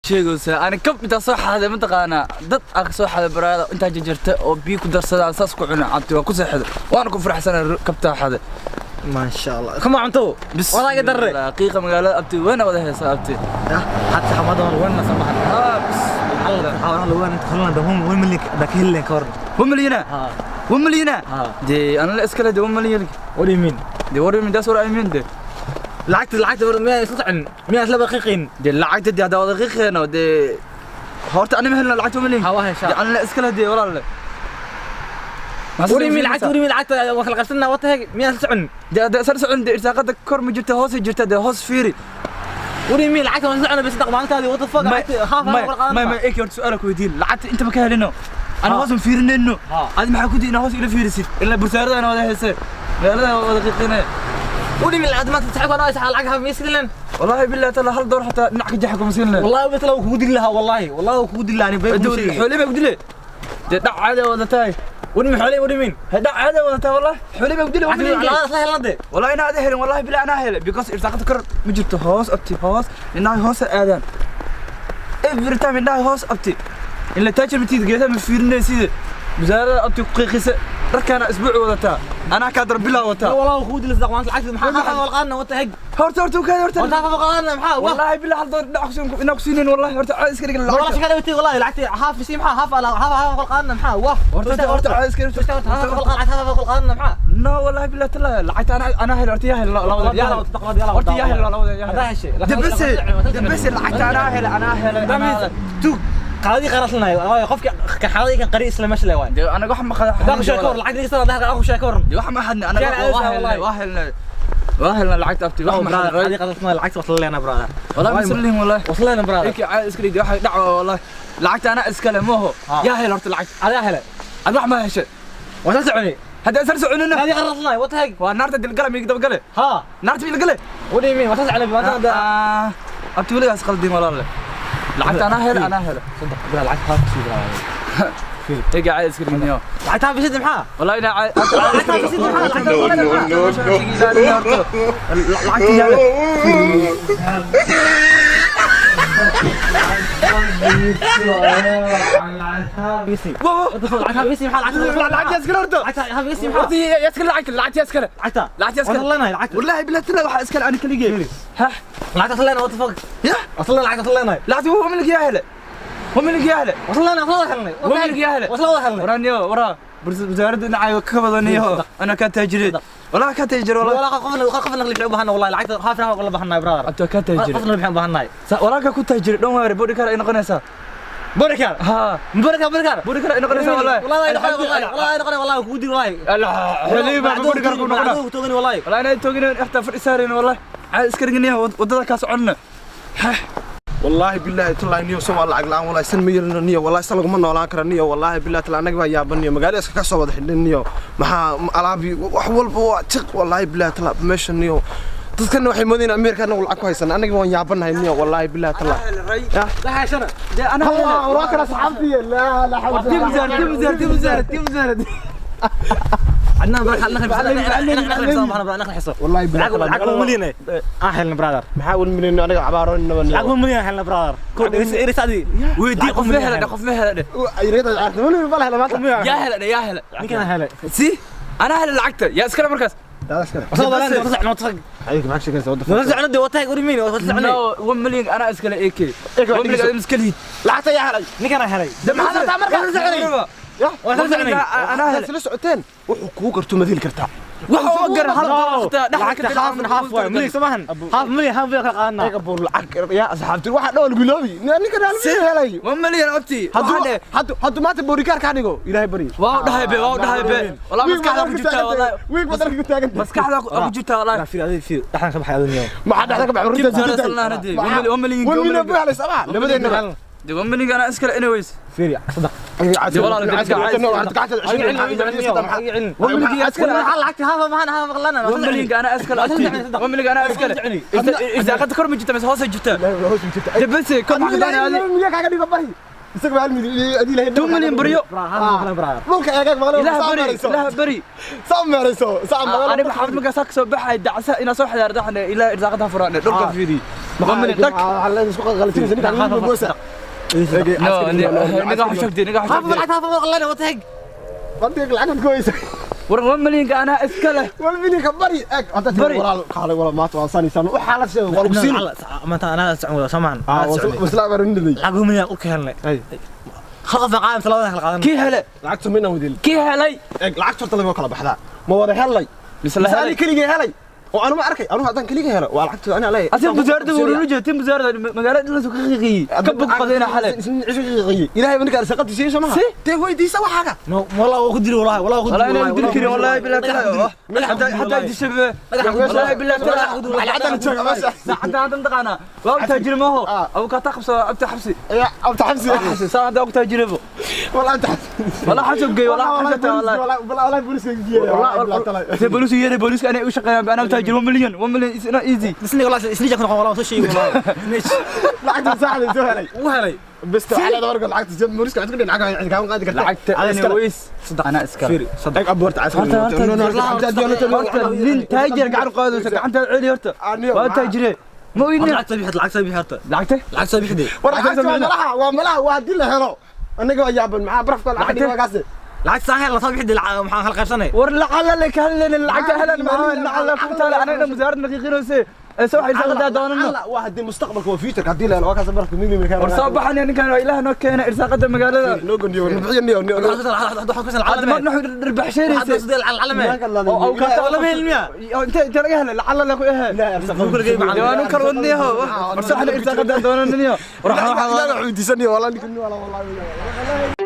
Sheegaysaa ani kab intaa soo xaday, mataqaanaa, dad aa ka soo xaday baraada intaa jarjarta oo biyo ku darsadaan, saas ku cuna cabti, waan ku seexday, waana ku faraxsanay kabtaa xaday. Maasha Allah, kama cunto walaaga darre. Qiiqa magaalada, abti, wayna wada heesaa, abti. Xataa xamada wana samahan. Haa, bis. Hal 1 million da ka helen ka waran? 1 million? Ha. 1 million? Ha. Dee ana la iskale dee 1 million. What do you mean? Dee what do you mean? That's what I mean dee. Lacagta miyaa isla socon, miyaa isla baqiiqin? Dee lacagta dee haddaa wada qiiqeeno dee, horta ani ma helna lacagta 1 million. Ha, waa heshaa. Dee ana la iskale dee, walaale. What do you mean lacagta? What do you mean lacagta waa kala qabsanaa? What the heck, miyaa isla socon? Dee haddaa isla socon dee, irsaaqada kor ma jirta, hoos jirta, dee hoos fiiri. What do you mean lacagta waa isla socon bas dhaqmaantaadi? What the fuck, lacagta half half kala qaadanaa. May, eki, horta su'aala ku weydiin: lacagta inta ma ka helino ana hoos ma fiirinayno? Adi maxaa ku dii inaa hoos ila fiirisid ilaa bursaaradana wada heese, magaalada wada qiiqinaya? What do you mean lacagta maanta saxibka anaa sax lacag half miskilan? والله بالله تلا hal door xataa dhinac ka jaxa kuma siin lahayn. والله بس لو kugu dili lahaa, والله والله kugu dili lahaa, ani bay ku sheegay. Xoolii baa ku dile dee, dhac caadi wada tahay. What do you mean xoolii? What do you mean? Dhac caadi wada tahay, والله xoolii baa ku dile. Lacagta isla helna dee. والله inaa ada helin, والله بالله anaa helay, because irsaaqada kor ma jirto, hoos, abti, hoos, indhaha hoos aadaan every time, indhaha hoos, abti, in la taajir matiid, geedaha ma fiirinaysid, wasaarada, abti, ku qiiqisa, dharkaana isbuuc wadataa, anaa kaa darbilaa wataa. والله kugu dili sadaq maanta lacagta maxaa half half kala qaadana? What the heck? Horta ukaadi, horta. Horta half half qaadana maxaa? والله بالله hal door dhinac kusiin inaa ku siinin, والله horta caadi iska dhig والله lacagta. Shaqada wati, والله lacagta half si maxaa? Half half half kala qaadana maxaa? Wah. Horta caadi iska dhig. Half half half half kala qaadana maxaa? No, والله بالله تلا lacagta anaa hel, horta yaa hel labada, yaa hel, horta yaa hel labada, yaa hadaa hel. Heshay. Debese lacagta anaa hel, anaa hel, anaa hel. Tug qaadii qaraslanay qofka kan xaladii kan qari isla meesha leeyahay. Dee anaga wax ma qada. Hadaa ku sheeko lacag dhigista, hadaa ku sheeko waran. Dee wax ma xadna anaga, waa helnay, waa helnay, waa helnay lacagta, abti, wax ma xadna. Qaadii qaraslanay lacagta wasla leena, brother. والله ma sallin, والله. Wasla leena, brother. Ikii caadi iska dhig, waxa dhac, والله lacagta anaa iskale mooho. Yaa hel horta lacagta? Adaa hele. Ad wax ma heshay. Wasla soconi. Hadda isla soconina. Qaadii qaraslanay, what the heck? Waa naarta dilgala miig dabagale. Ha. Naarta miig gale. What do you mean wasla soconi maanta? Abti, weligaas qaldin, walaale, lacagta anaa hel, anaa hel. Saddex brother, lacagta half sii, brother. Ikii caadi iska dhigniyo. Lacagta half sii maxaa? والله ina caadi. Lacagta half sii maxaa? Lacagta No, no, no, no. Lacagta yaale. Lacagta iskale horta. Horta yaa iskale lacagta? Lacagta yaa iskale? Lacagta yaa iskale? والله بالله تلا waxa iskale ani keligay, ha. Ya. Lacagta waa milk yaa hele, waa milk yaa hele, waa milk yaa hele. Waraniyo waraa wasaaradda dhinacaaga ka badaniyo, ana kaa taajiray, والله kaa taajiray, والله. Abta kaa taajiray, walaa kaa ku taajiray, dhan waare body car ay noqonaysaa. Ha, body car ay noqonaysaa, والله. Xiliba body car ku noqona, والله inay toogin xitaa fadhi saareen, والله caadi iska dhiganaya, wadada kaa soconna. والله بالله تالله niyo soo lacag la'aan, wallahi san ma yeelino niyo, wallahi san laguma noolaan karo niyo, wallahi billahi taala anaga baa yaaban niyo, magaalada iska ka soo wada xidhan niyo, maxaa alaabi wax walba waa jiq, wallahi billahi taala meesha niyo, dadkana waxay moodayaan Ameerika anagu lacag ku haysan, anaga waan yaabanahay niyo, wallahi billahi taala. Waa kala saxaabtii, la la xawla. تيم زار. عندنا نخل حصه. والله بالله. لعب مليون احلى brother. Maxaa wal milyan anaga cabaaroonina? لعب مليون احلى brother. كود اريس ادي weydii, qof ma hela dhe, qof ma hela dhe. Yaa hela dhe, yaa hela? Ninkan hele. Si anaa hela lacagta, yaa iskale markaas? No, 1 million anaa iskale, ak 1 million adin iska lihid. Lacagta yaa helay? Ninkan helay. De maxaad rabtaa markaas? Anaa helay. Isla socoteen, wuxuu kugu garto madili kartaa. Waxa uma garan hal dollar xitaa dhexda ka lacagta half half waay milyan samahan, half million half million ka qaadana. Ayaga buur lacag yaa asxaabti waxa dhool guloobi ninkan hal milyan helay. 1 million, abti. Hadduu maanta boodhikaar kaa dhigo, ilaahay bari. Waa u dhahay be, waa u dhahay be, والله maskaxda ku jirtaa, والله. Wiig baad dharka ku taagan. Maskaxda ku jirtaa, والله. Fiir adiga, fiir dhaxan ka baxay aduniyo. Maxaa dhexda ka baxay? Kim Zara sallallahu alayhi 1 million. 1 million buu helay sabaa labadeennaba. De 1 million anaa iskale anyways. Fiir sadaq. Lacagta half mahan half qalana. 1 million anaa iskale, abti, 1 million anaa iskale. Irsaaqada kor ma jirta mise hoos jirta? De bas kor ma qadaana adi. Milyan kaaga dhigo bari. Isaga 1 milyan adii lahayd. 2 milyan baryo. Dhulka eegaag maqlay. Ilaah bari, ilaah bari. Saa meerayso, saa maqlay. Aniga xaafad markaa saa kasoo baxay dacsa inaa soo xadaar daxne ilaa irsaaqada furaan dhulka fiidi. 1 milyan dhag. Isku qalqalsinaysa ninka goysa. No, niga xashagti, niga xashagti. Bandiga lacag goysa. War 1 milyanka anaa iska leh. 1 milyanka bari eeg hadda Bari. Walaal kaalay, walaal maanta waan sanaysan u xaalad sheego waa lagu siin. Maanta anaa socon wada soomaan. Wasla barinday. Lacag milyan u ka helnay. Hal qof qaadan talabadan kala qaadan. Kii hele? Lacagtu mina wadil. Kii helay? Eeg, lacagtu horta laga kala baxdaa. Ma wada helay? Mise la mise helay? Ani keligay helay oo anu ma arkay, anu haddaan keligay helo waa lacagtu anaa leeyahay. Asiga wasaaradda wuxuu jeetin wasaaradda magaalada dhulka ka qiiqiyay ka bog qadayna xalay. Ilaahay ba ninka arsaaqadiisa siiyo soo maha? Si. Dee weydiisa waxaaga. No, wallah waa ku dili, wallahi wallah ku dili. والله انا ندير كري، والله بالله تعالى حتى يدش. والله بالله تعالى. Lacagtan jooga meesha. حتى هذا متقانا waa taajir ma ho abu ka taqabso abta xabsi. Ya abta xabsi. Xabsi saa hada og taajir bo. Wallah abta xabsi. والله حسب جاي، والله حسب والله. والله والله booliska geeyay والله. Te booliska yeeray, booliska anay u shaqeeyaan, ana taajir 1 million, 1 million is not easy. Isniga wallah isniga ku noqon, wallah soo sheegi wallah. Lacagta saxda soo helay. Uu helay. Bas على دورك lacagta jab booliska cid ku dhinaca cid kaan qaadi kartaa. Lacagta anyways ana iska. Fiiri eeg abuurta Horta, horta, horta nin taajir gacan qaadaysa gacanta celi horta. Waa taajire ma ogin. Lacag soo bixi, lacag soo bixi horta. Lacagta. Lacag soo bixi. War lacagta waa malaha, waa malaha, waa haddii la helo anaga waa yaaban maxaa barafka lacag wagaas. Lacag saa hel la soo bixi, lacag maxaan kala qaybsanay? War lacala la ka hadlayna lacagta helan maxaa lacala ku taala anaga musaaradna qiiqinayse ee soo xirsan qadaa doonano. Waa haddii mustaqbalka, waa future haddii la helo waa kaas barafka milyan. War soo baxan ninkan waa ilaah noo keena irsaaqada magaalada. Noo gondiyo nabciyo niyo niyo. Hadda ma nuxu dhirbaxsheynayse oo ka inta inta laga helay lacala la ku ehe waanu kala wadniyaho. War soo xirsan irsaaqada doonano niyo. War waxaa weydiisaniyo wallah ninkan wallah wallah.